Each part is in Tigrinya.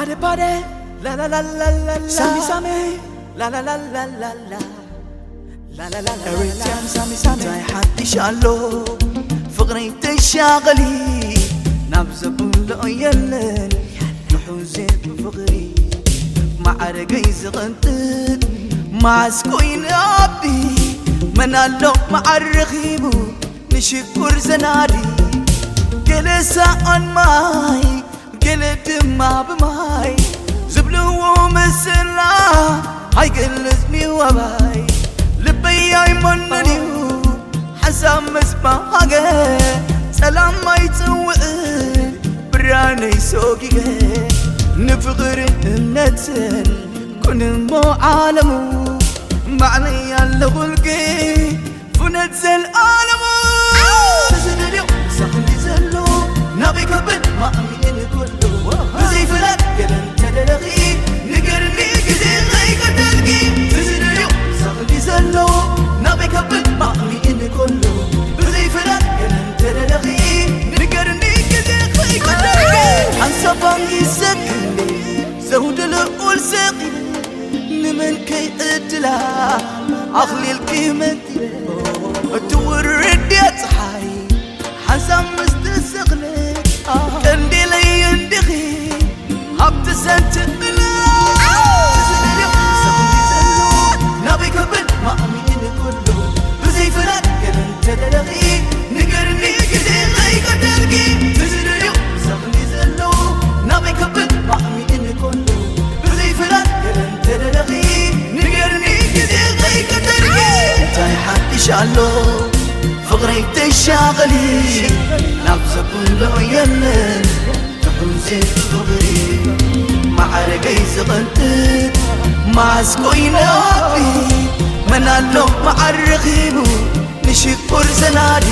ባደ ባደ ላላላላላላ ሳሚ ሳሚ ላላላላላላ ላላላላ ኤሪትሪያን ሳሚ ሳሚ እንታይ ሓድሽ ኣሎ ፍቕረይ ተሻቐሊ ናብ ዘብሎ የለን ምሑዜ ብፍቕሪ ማዕረገይ ዝቐንጥጥ መዓስ ኮይኑ ኣቢ መን ኣሎ መዓር ረኺቡ ንሽኩር ዘናዲ ገለ ሳኦን ማይ ገለ ድማ ብማይ ዝብልዎ ምስላ ኣይገልጽ ኒዋባይ ልበይ ኣይመንን እዩ ሓሳብ ምስ ባሃገ ጸላም ኣይጽውዕን ብራነይ ሶጊገ ንፍቕርን እምነትን ኩንሞ ዓለሙ ባዕለይ ኣለኹልኪ ፍነት ዘልኣለሙ ዝደልዮ ሳኽንዲ ዘሎ ናበይ ከብል ማእሚን ኩሉ ብዘይ ፍላጥ ገለ እንተደለኺ ንገርኒ ግዜ ዘይቀደልኪ ዝደልዮ ሳኽንዲ ዘሎ ናበይ ከብል ማእሚን ኩሉ ብዘይ ፍላጥ ገለ እንተደለኺ ንገርኒ ግዜ ዘይቀደልኪ ሓንሳብ ባንጊ ዘክንዲ ዘውዲ ልዑል ሰቒ ንመን ከይዕድላ ኣኽሊልኪ መን እቲ ውርድ ጸሓይ ሓንሳብ ምስ ተሰቕለ ቀንዴለይ እንዲኺ ኣብቲ ሰንትቕለ ናበይ ከብል ማእሚን ኩሉ ብዘይ ፍላጥ ገለ እንተደለኺ ንገርኒ ግዜ ዘይቀደልኪ ዝደልዮ ሳኽንዲ ዘሎ ናበይ ከብል ማእሚን ኩሉ ብዘይ ፍላጥ ገለ እንተደለኺ ንገርኒ ግዜ ዘይቀደልኪ እንታይ ሓድሽ ኣሎ ፍቕረይ ተሻቐሊ ናብ ዘብሎ የለን ትሑዜ ፍቕሪ ማዕረገይ ዝቐንጥጥ መዓስ ኮይነ ኣቢ መን ኣሎ መዓር ረኺቡ ንሽኩር ዘናዲ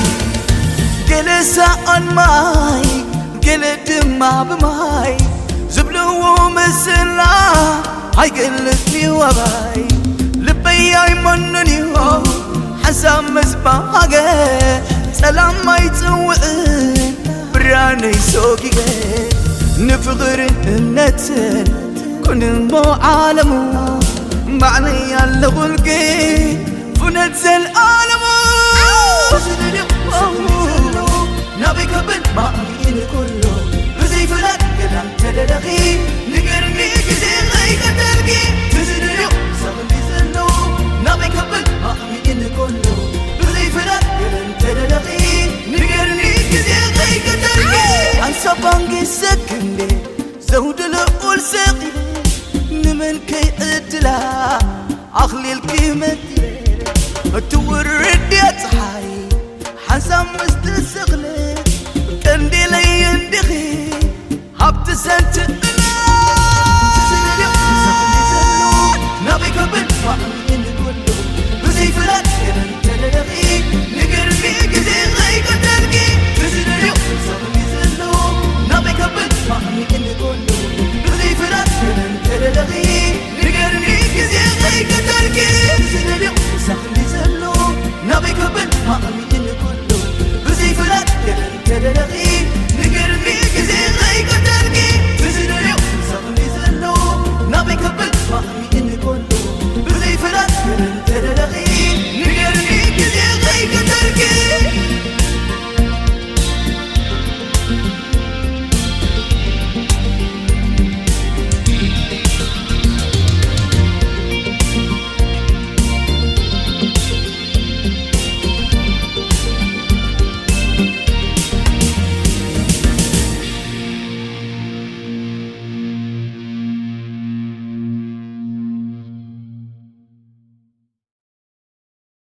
ገለ ሳኦን ማይ ገለ ድማ ብማይ ዝብልዎ ምስላ ኣይገልጽ ኒዋባይ ልበይ ኣይመንን እዩ ሓንሳብ ምስ ባሃገ ጸላም ኣይጽውዕን ብራነይ ሶጊገ ንፍቕርን እምነትን ኩንሞ ዓለሙ ባዕለይ ኣለኹልኪ ፍነት ዘልኣለሙ ዝደልዮ ናበይ ከብል ማእሚን ኩሉ ብዘይ ፍላጥ ገለ እንተደለኺ ንገርኒ ግዜ ዘይቀደልኪ ዝደልዮ ሳኽንዲ ዘሎ ናበይ ከብል ማእሚን ኩሉ ብዘይ ፍላጥ ገለ እንተደለኺ ንገርኒ ግዜ ዘይቀደልኪ ሓንሳብ ባንጊ ዘክንዲ ዘውዲ ልዑል ሰቒለ ንመን ከይዕድላ ኣኽሊልኪ መዲረ እቲ ውርድ እያ ጸሓይ ሓንሳብ ምስ ተሰቕለ ቀንዴለይ እንዲኺ ሃብቲ ሰንትቕለ ናበይ ከብል ማእሚን